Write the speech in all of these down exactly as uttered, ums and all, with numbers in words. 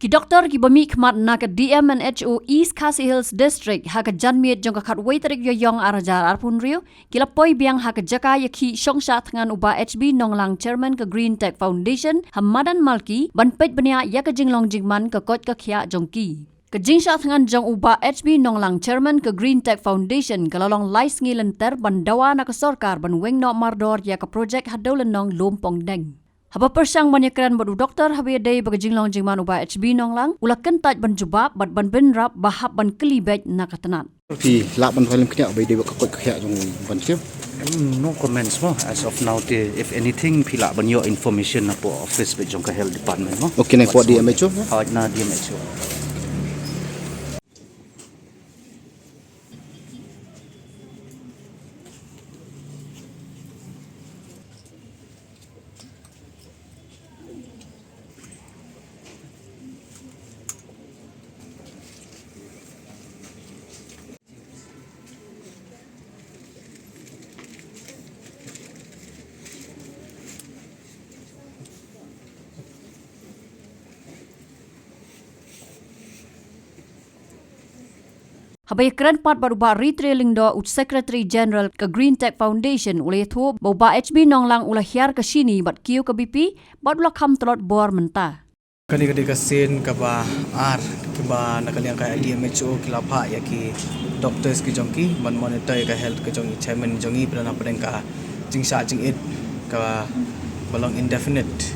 Ki doktor kiba mihkhmat na ka D M and H O East Khasi Hills District ha ka janmiet jong ka khatwei tarik Ïaïong ar hajar arphew hynriew ki la poi biang ha ka jaka ïakhih shongshah thngan u Bah H B Nonglang, Chairman ka Green Tech Foundation, ha madan Malki, ban peit bniah ïa ka jinglong jingman, ka koit ka khiah jong ki. Ka jingshah thngan jong u Bah H B Nonglang, Chairman ka Green Tech Foundation, ka la long lai sngi lynter ban dawa na ka sorkar ban weng noh mardor ïa ka projek ha Dewlynnong Lumpongdeng. Haba pyrshang ban ïakren bad u doktor haba ïadei bad ka jinglong jingman u Bah H B Nonglang, u la kyntait ban jubab bad ban bynrap ba hap ban kylli beit na ka tnat. Phi lah ban phai lem khniah ba ïadei bad ka koit ka khiah jong u Bah H B? Hmm, no comments mo. As of now, te, if anything, phi lah ban ïoh information napoh office beit jong ka health department mo. Okay, napoh D M H O? Hooid, na D M H O. Haba ïakren pat bad u Bah Ritre Lyngdoh, u Secretary General ka Green Tech Foundation, u la ïathuh ba u Bah H B Nonglang u la hiar ka shini bad kiew ka B P bad u la kham tlot bor mynta. Kane ka dei ka sien kaba ar kaba na ka liang ka D M H O ki la phah ïa ki doctors ki jong ki ban monitor ïa ka health ka jong i chairman jong i, pynban hapdeng ka jingshah jingit kaba long indefinite.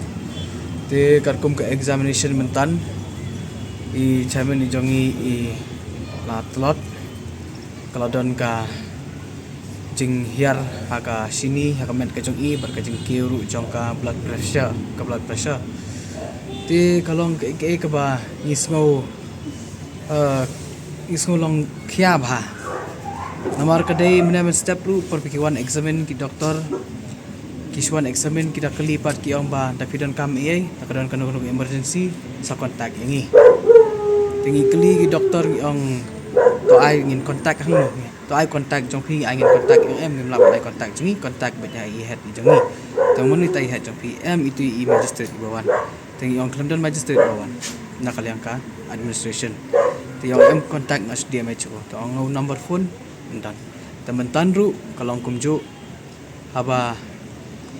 Te katkum ka examination mynta, i chairman i jong i i la tlot, ka la don ka jinghiar ha ka shini, ha ka met ka jong i, bad ka jingkiew ruh jong ka blood pressure, ka blood pressure. Te ka long ka, ka, kaba ngi sngew, eh, ngi sngew long khia bha. Namar ka dei mynne mynstep ruh por ba ki wan examine ki doktor, ki shu wan examine ki da kylli pat ki ong ba da phi donkam ei ei, da ka don kano kano ka emergency, sa contact ïa ngi. Te ngi kylli ki doktor ngi ong to ai ngin contact hangno. To ai contact jong phi, ai ngin contact ïa em, ngim lah ban ai contact jong ngi, contact beit ïa i head i jong ngi. Te mano ita i head jong phi, em itu i magistrate iba wan. Te ngi ong khlem don magistrate ba wan na ka liang ka administration. Te ong em contact na D M H O. Te ong u number phone, mynta. Te mynta ruh ka long kumjuh, haba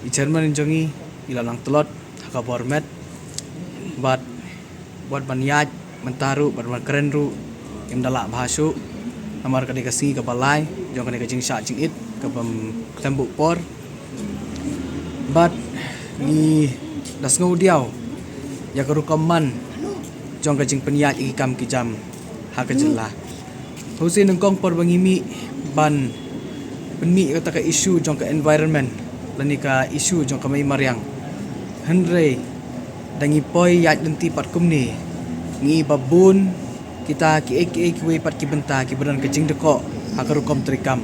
i chairman jong i i la nang tlot ha ka bor met, bad, bad ban ïaid mynta ruh, bad ban kren ruh, im da lah bha shuh. Namar ka dei ka sngi kaba lai jong kane ka jingshah jingit kaba khlem buh por. Bad ngi da sngew diaw ïa ka rukom man jong ka jingpynïaid ïa ki kam ki jam ha ka jylla. Hooid, nyngkong por ba ngi mih ban pynmih kata ka issue jong ka environment lane ka issue jong ka mei mariang. Hynrei da ngi poi ïaid lynti pat kumne, ngi ba bun kita kiei kiei kiwei pat ki bynta kiba don ka jingdkoh ha ka rukom treikam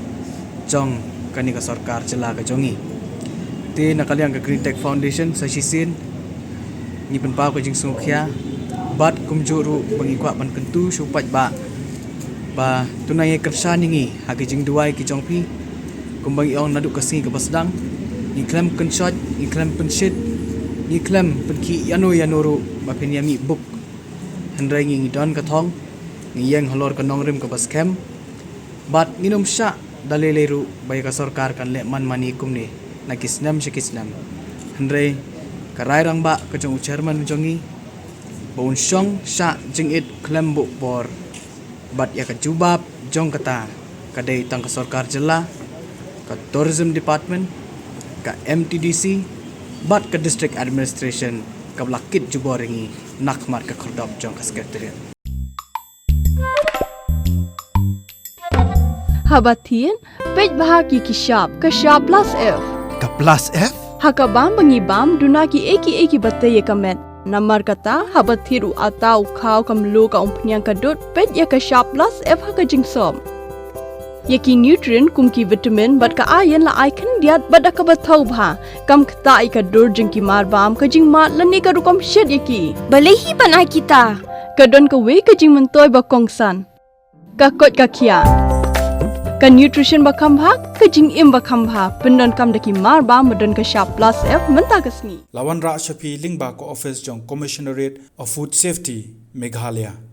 jong kane ka sorkar jylla ka jong ngi. Te na ka liang ka Green Tech Foundation sa shisien ngi pynpaw ka jingsngewkhia bad kumjuh ruh ba ngi kwah ban kyntu sha u paidbah ba to nang ïa kyrshan ïa ngi ha ki jingduwai ki jong phi. Kumba ngi ong naduh ka sngi kaba sdang, ngi khlem kynshoit, ngi khlem pynshit, ngi khlem pynkhih ïano ïano ruh ba phin ïa mih buk. Hynrei ngi ngi don ka thong, ngi ïeng halor ka nongrim kaba skhem. Bad ngin ym shah da lei lei ruh ba ïa ka sorkar kan leh man mane kumne na ki snem sha ki snem. Hynrei ka rai rangbah ka jong u chairman jong ngi ba un shong shah jingit khlem buh por. Bad ïa ka jubab jong kata ka dei tang ka sorkar jylla, ka tourism department, ka M T D C, bad ka district administration kaba la kit jubor ïa ngi na khmat ka khyrdop jong ka secretariat. Haba thied, peit bha ki ki shap, ka shap plus F. Ka plus F? Ha ka bam ba ngi bam, duna kiei kiei kiba tei ïa ka met. Namar kata, haba thied u atta, u khaw, ka mluh, ka umphniang, ka dud, peit ïa ka shap plus F ha ka jingsop. Ïa ki nutrient kum ki vitamin bad ka iron la ai khyndiat bad da kaba thaw bha. Kam ktah ïa ka dur jong ki marbam, ka jingmad lane ka rukom shet ïa ki. Balei hi ban ai kita? Ka don kawei ka jingmyntoi ba kongsan. Ka koit ka khiah. Ka nutrition ba kham bha, ka jingim ba kham bha. Pyndonkam da ki marbam ba don ka shap plus F mynta ka sngi. La wanrah sha phi lyngba ka office jong Commissionerate of Food Safety. Meghalaya.